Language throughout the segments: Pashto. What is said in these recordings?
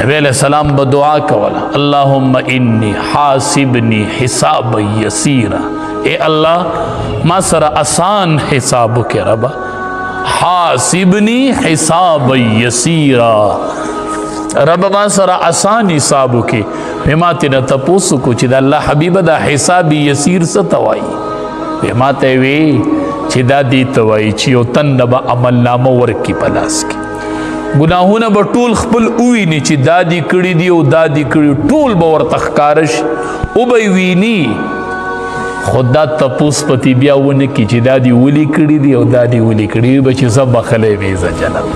نبی علیہ السلام به دعا کوله، اللهم انی حاسبنی حسابا یسیرا، اے الله ما سره آسان حساب وکړه ربا، حاسبنی حسابا یسیرا، رب ما سره آسان حساب وکړي. ما ته نه تپوسو کو چې د الله حبیب دا حساب یسیر څه ته وایي؟ ما ته وی چې دا دی ته وایي چې یو تن نه به عمل نامه ورکړي په لاس کې، ګناهونه به ټول خپل وویني چې دا دي کړي دي او دا دي کړي، ټول به ورته ښکاره شي او به یې ویني، خو دا تپوس پتې بیا ونه کړي چې دا دي ولې کړي دي او دا دي ولې کړي به چې زه بخښلی وې زه جنت.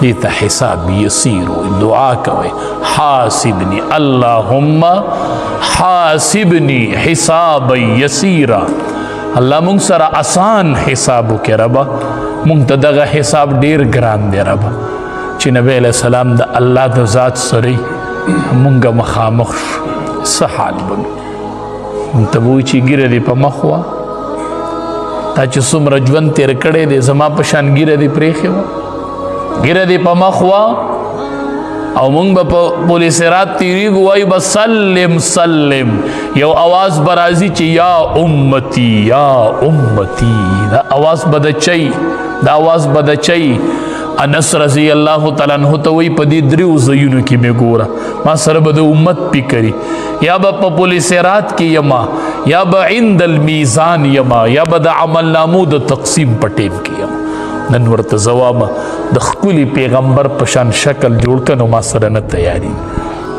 دې ته حساب یسیر وایي. دعا کوئ، حاسبني اللهم حاسبني حسابا یسیرا، الله مونږ سره آسان حساب وکړي ربا. مونږ ته دغه حساب ډیر ګران دی ربا، چې نبی علیہ السلام د الله د ذات سره مونږ مخامخ شو، څه حال به وي؟ مونږ ته به وایي چې ږیره دې په مخ وه، تا چې څومره ژوند تېر کړی دی زما په شان ږیره دې پرېښې وه، ږیره دې په مخ وه. او مونږ به په پولې صراط تیریږو، وایي به سلم سلم، یو اواز به راځي چې یا امتی یا امتی. دا اواز به د چي، دا اواز به د چي؟ انس رضی الله تعالی عنہ ته وایي په دې دریو ځایونو کې مې ګوره، ما سره به د امت فکري، یا به په پولې صراط کې یما، یا به عند المیزان یما، یا به د عمل نامو د تقسیم په ټیم کې یما. نن ورته ځواب د ښکلي پیغمبر په شان شکل جوړ کړه، نو ما سره نه تیاری.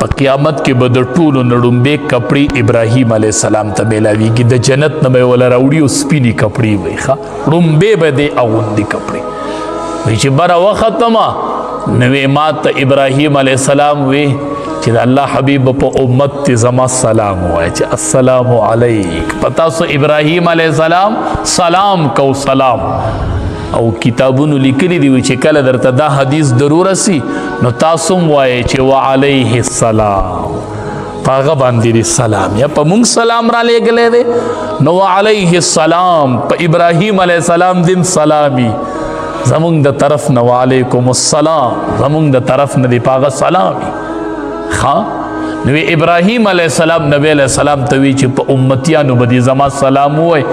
په قیامت کې به د ټولو نه ړومبې کپړې ابراهیم علیه السلام ته میلاویږي، د جنت نه به یې وله راوړي او سپینې کپړې به یې ښه ړومبې به دی اغوندي کپړې. وایي چې بره وختمه نو وی ما ته ابراهیم علیه السلام وی چې د الله حبیب په امت ته زما سلام وایي چې السلام علیک، په تاسو ابراهیم علیه السلام سلام کو سلام. او کتابونو لیکلي دي چې کله درته دا حدیث ضرور سي نو تاسو هم وایئ چې وعلیه السلام، په هغه باندې دې سلام، یا په مونږ سلام را لېږلی دی نو وعلیه السلام، په ابراهیم علیه السلام دې سلامي زمونږ د طرف نه، وعلیکم السلام زمونږ د طرف نه دی په هغه سلامي. ښه، نو ابراهیم علیه السلام نبی علیه السلام ته وی چې په امتیانو به دې زما سلام ووایي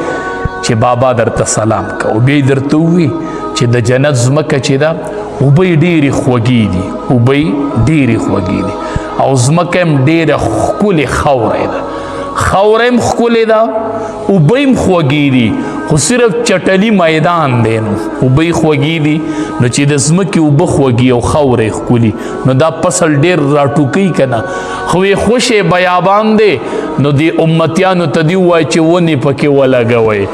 چې بابا درته سلام کو. بیا یې درته ووی چې د جنت ځمکه چې ده اوبه یې ډېرې خوږې دي، اوبه یې ډېرې خوږې دي او ځمکه هم ډېره ښکلې خاوره ده، خاوره هم ښکلې ده، اوبه هم خوږې دي، خو صرف چټلي میدان دی. نو اوبه یې خوږې دي، نو چې د ځمکې اوبه خوږې او خاوره یې ښکلي نو دا فصل ډېر راټوکوي که نه، خو یې خوشې بیابان دی، نو دې امتیانو ته دې ووایي چې ونې پکې ولګوئ.